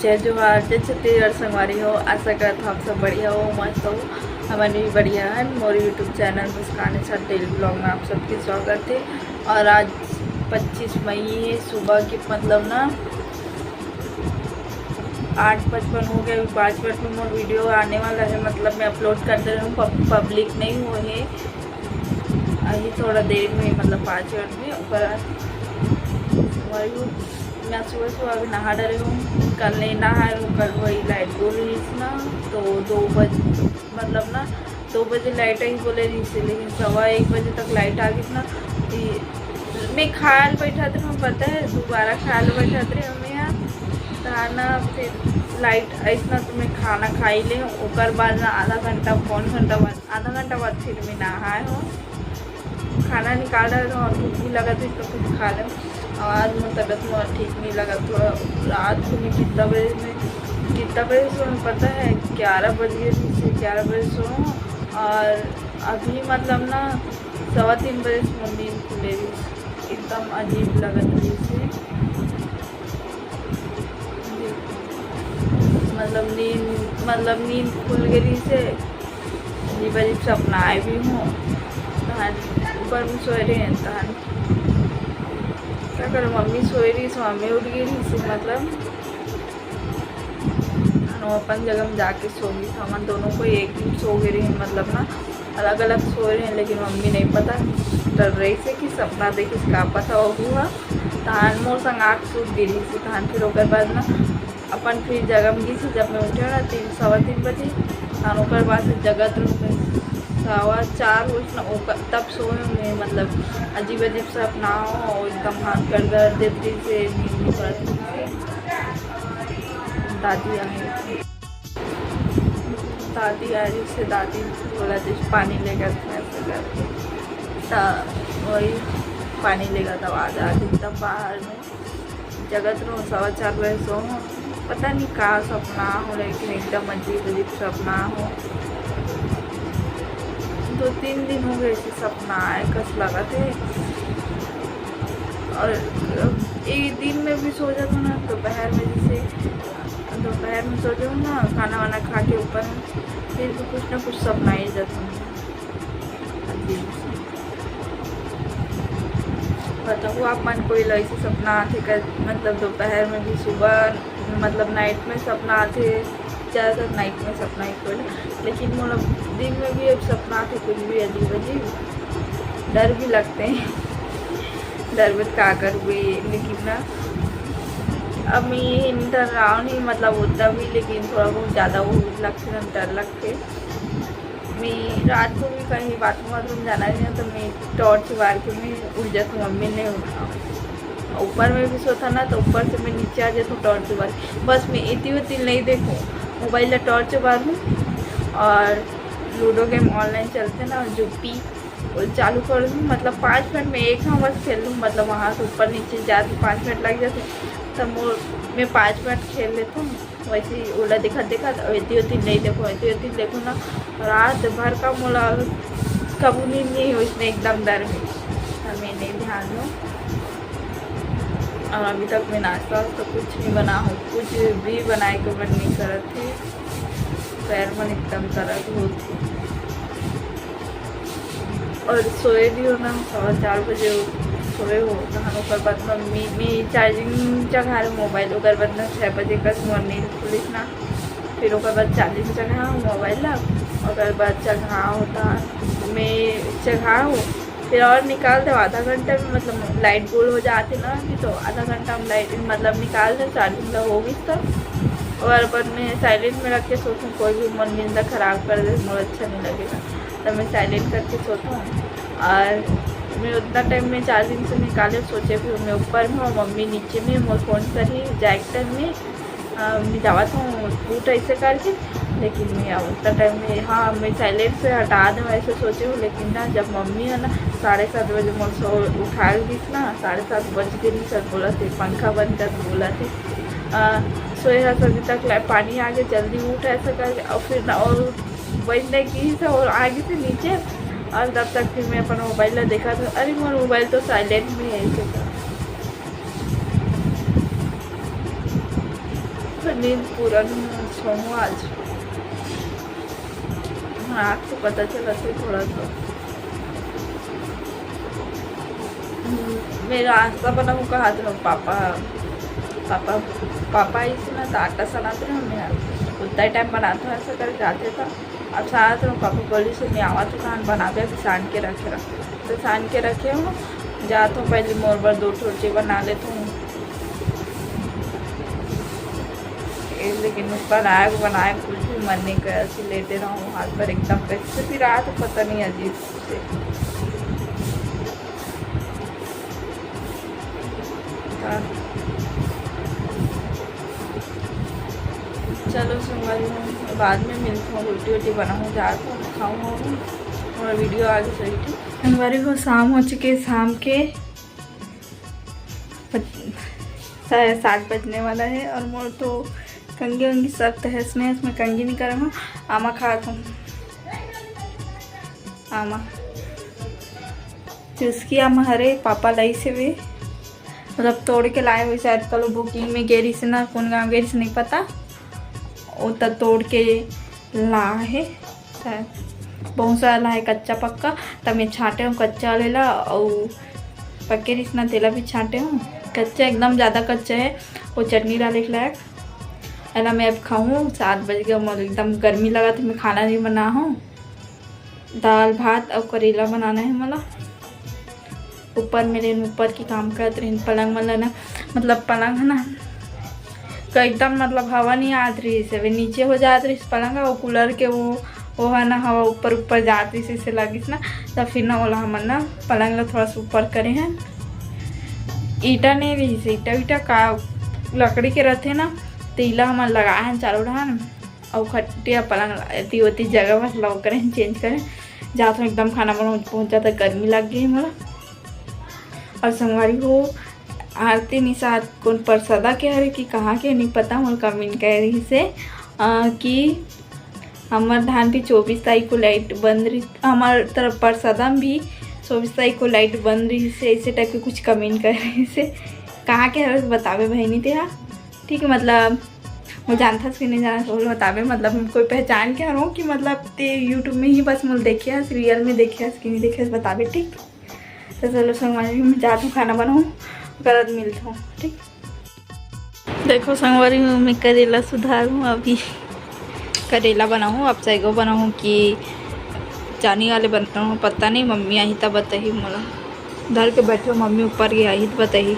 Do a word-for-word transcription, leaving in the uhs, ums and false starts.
जय जोहार, जय छत्तीसगढ़ संगवारी हो। आशा करत हव आप सब बढ़िया हो, मस्त हो। हमन भी बढ़िया हन। मोर YouTube चैनल मुस्कान एच आर डेली ब्लॉग में आप सबके स्वागत हे। और आज पच्चीस मई हे, सुबह के मतलब ना आठ पचपन हो गया, अभी पाँच मिनट में मोर वीडियो आने वाला है, मतलब मैं अपलोड कर दे रही हूँ, पब-, पब्लिक नहीं हुए है अभी थोड़ा देर में, मतलब पाँच मिनट में। पर संगवारी हो, मैं सुबह सुबह अभी नहा डरे हूँ, कल नहीं नहाए हूँ, कल वही लाइट गोल रही ना, तो दो बजे, मतलब ना दो बजे लाइट आई बोले रही से, लेकिन सवा एक बजे तक लाइट आ गई ना। मैं खाल बैठा थे, मैं पता है दोबारा खाल बैठा थे हम यहाँ, तो ना फिर लाइट आई ना, तो मैं खाना खा ही ले। ओकर बाद ना आधा घंटा, पौन घंटा बाद, आधा घंटा बाद फिर मैं नहाए हूँ। खाना निकाल रहे थे और भूख भी लगा थी, तो कुछ खा ले। और आज मोर तबीयत मोर ठीक नहीं लगा, थोड़ा रात को मैं कितना बजे में, कितना बजे सोऊँ पता है? ग्यारह बजे से, ग्यारह बजे सोऊँ। और अभी मतलब ना सवा तीन बजे से मोर नींद खुले रही, एकदम अजीब लगत रही से। मतलब नींद, मतलब नींद खुल गई से अजीब अजीब सपना आए भी हूँ। तहन ऊपर में सोए रहे, तहन का करो, मम्मी सोए रही, सो मम्मी उठ गई रही से, मतलब वो अपन जगह में जाके सो गई। हमन दोनों को एक दिन सो गए रही, मतलब ना अलग अलग सो रहे हैं, लेकिन मम्मी नहीं पता, डर रही से कि सपना देखिस, का पता वो हुआ। तहन मोर संग आँख सूत गई रही से, तहन फिर ओकर बाद ना अपन फिर जगह में गिस, जब मैं उठे ना तीन, सवा तीन बजे, तहन ओकर बाद से जगत रहूँ मैं सवा चार होइस ना, ओकर, तब सोए हूँ मैं, मतलब अजीब अजीब सपना हो, एकदम हाथ पैर दर्द देत रही से, नींद नहीं पड़त रही से। दादी आई, दादी आ रही से, दादी बोला, "जैसे पानी लेकर था," ऐसे करके, तो वही पानी लेकर था, आवाज आ रही, तब बाहर में जगत रहूँ, सवा चार बजे सोऊँ, पता नहीं का सपना हो, लेकिन एकदम अजीब अजीब सपना हो। दो तीन दिन हो गए ऐसे सपना आए कस लगत है। और एक दिन में भी सो जाता हूँ ना, दोपहर में, जैसे दोपहर में सो जाऊँ ना, खाना वाना खा के ऊपर में, फिर भी कुछ ना कुछ सपना ही जाता हूँ। अजीब से। बताओ आप मन कोई ऐसे सपना आथे कर, मतलब दोपहर में भी, सुबह, मतलब नाइट में सपना आथे, ज़्यादातर नाइट में सपना ही कोई, लेकिन मोला दिन में भी अब सपना आथे कुछ भी अजीब अजीब, डर भी लगते हैं। डर में का करबे, लेकिन ना अब मैं ये डर रहा हूँ नहीं, मतलब उतना भी, लेकिन थोड़ा बहुत ज़्यादा वो लगते ना, डर लगते। मैं रात को भी कहीं बाथरूम वाथरूम जाना है ना, तो मैं टॉर्च बार के मैं उठ जाती हूँ। मम्मी ने ऊपर में भी सोता ना, तो ऊपर से मैं नीचे आ जाती हूँ टॉर्च बार। बस मैं इतनी होती नहीं देखूँ, मोबाइल ला टॉर्च बार हूँ और लूडो गेम ऑनलाइन चलते ना, जुप्पी, वो चालू कर दूँ। मतलब पाँच मिनट में एक घाव बस खेल लूँ, मतलब वहाँ से ऊपर नीचे जाते पाँच मिनट लग जाते, तब मोर मैं पाँच मिनट खेल लेती हूँ। वैसे ही ओला देखत देखत एती ओती नहीं देखो, एती ओती देखो ना, रात भर का मोला कबू नींद नहीं हो, इसमें एकदम डर में, हमें नहीं ध्यान दो। और अभी तक मैं नाश्ता वास्ता कुछ नहीं बना हूँ, कुछ भी बनाए के मन नहीं करत है, पैर मन एकदम दर्द होत है। और सोए भी हो ना, सवा चार बजे सोए हो, तहन ओकर बाद मम्मी, मैं चार्जिंग चघा रहे मोबाइल, ओकर बाद ना छः बजे कस मोर नींद खुलिस ना, फिर ओकर बाद चार्जिंग चघा हो मोबाइल ला, ओकर बाद चघा होता मैं चघा हो, फिर और निकाल दो आधा घंटा में, मतलब लाइट गोल हो जाती ना कि, तो आधा घंटा में लाइट मतलब निकाल दो, चार्जिंग ला हो गई तो। और अपन मैं साइलेंट में रख के सोचूँ, कोई भी मोर नींद ला खराब कर दे, मोर अच्छा नहीं लगेगा, तो मैं साइलेंट करके सोता हूँ। और मैं उतना टाइम में चार्जिंग से निकाले सोचे भी मैं ऊपर में हूँ, मम्मी नीचे में, मोर फोन कर ही जाए टाइम में अ, मैं जावत हूँ बूट ऐसे करके, लेकिन मैं अब उतना टाइम में, हाँ, मैं साइलेंट से हटा दूँ ऐसे सोचे हूँ, लेकिन ना जब मम्मी है ना साढ़े सात बजे मोर सो उठा दीस ना, साढ़े सात बज के नहीं सर बोला थे, पंखा बंद कर बोला थे। अ, सोए रहा अभी तक ला-, पानी आगे जल्दी उठ ऐसा करके, और फिर ना और बजने की ही था और आगे से नीचे, और तब तक फिर मैं अपन मोबाइल ला देखा था, अरे मोर मोबाइल तो साइलेंट में है ऐसे था। तो नींद पूरा नहीं सोऊँ आज। हाँ, आँख से पता चला थे थोड़ा सा। हम्म, मेरा नाश्ता बनाऊँ कहा तो पापा, पापा, पापा इसे ना तो आटा सनाते रहे, मैं उतना टाइम बनाते हैं ऐसा कर जाते था। अब साथ में पापा बोली से मैं आवा तो खान बनाबे, अभी सान के रखे रख, तो सान के रखे हूँ, जात हूँ पहले मोर बर दो ठो रोटी बना लेत हूँ। ए, लेकिन बनाए बनाए कुछ भी मन नहीं करे, ऐसे लेटे रहूँ हाथ पर एकदम कैसे भी रहा तो पता नहीं अजीब से। हाँ। चलो संगवारी हो, बाद में मिलत हूँ, रोटी वोटी बनाऊँ, जात हूँ, खाऊँ और वीडियो आगे चली। ठीक संगवारी हो, शाम हो चुके, शाम के पच-, साढ़े सात बजने वाला है और मोर तो कंघी वंघी सब तहस नहस, मैं कंघी नहीं करम हूँ। आमा खात हूँ, आमा चुस्की आमा हरे, पापा लाई से वे, मतलब तोड़ के लाए हुए शायद, कल बुकिंग में गे रहिस ना, कौन गाँव गे रहिस नहीं पता, वो तो तोड़ के ला है शायद। बहुत सारा ला है कच्चा पक्का, तब मैं छांटे हूँ कच्चा वाले ला, और पक्के रहिस ना तेला भी छांटे हूँ। कच्चा एकदम ज़्यादा कच्चा है, वो चटनी डाले के लायक। एला मैं अब खाऊँ, सात बज गया, मोर एकदम गर्मी लगा था, मैं खाना नहीं बना हूँ। दाल भात और करेला बनाना है मोला। ऊपर मेरे ऊपर की काम करत रहिन, पलंग मन ला ना, मतलब पलंग है ना, का एकदम मतलब हवा नहीं आत रहिस, वे नीचे हो जात रहिस पलंग, और कूलर के वो, वो है ना, हवा ऊपर ऊपर जात रहिस, इसे लगिस ना, तब फिर ना ओला हमन ना पलंग ला थोड़ा सा ऊपर करे हैं। ईटा नहीं रहिस, ईटा ईटा का लकड़ी के रहते ना, तो इला हमन लगाए हैं चारों डहान। अउ खटिया पलंग एती ओती जगह बस ला ओकरे चेंज करे जात हूँ। एकदम खाना बनाऊँ, बहुत ज़्यादा गर्मी लग गई मोला। और संगवारी हो, आरती निषाद कौन परसदा के हरे कि कहाँ के नहीं पता, मोर कमेंट करे रहिस हे, अ, कि हमर धान भी चौबीस तारीख को लाइट बंद रही, हमर तरफ परसदा में भी चौबीस तारीख को लाइट बंद रहिस हे, ऐसे टाइप के कुछ कमेंट करे रहिस हे। कहाँ के हरे बताबे बहिनी तेहा, ठीक है, मतलब वो जानथस कि नहीं जानथस, वो बताबे, मतलब हम कोई पहचान के हरों कि मतलब ते YouTube में ही बस मोला देखे हस, रियल में देखे हस कि नहीं देखे हस, बताबे, ठीक। तो चलो संगवारी, मैं जात हूँ खाना बनाऊँ, ओकर बाद मिलत हूँ, ठीक। देखो संगवारी, मैं करेला सुधार हूँ अभी, करेला बनाऊँ, अब सैगो बनाऊँ कि चानी वाले बनाऊँ, पता नहीं, मम्मी आही तब बताही मोला। धर के बैठे हो, मम्मी ऊपर गई, आही तो बताही।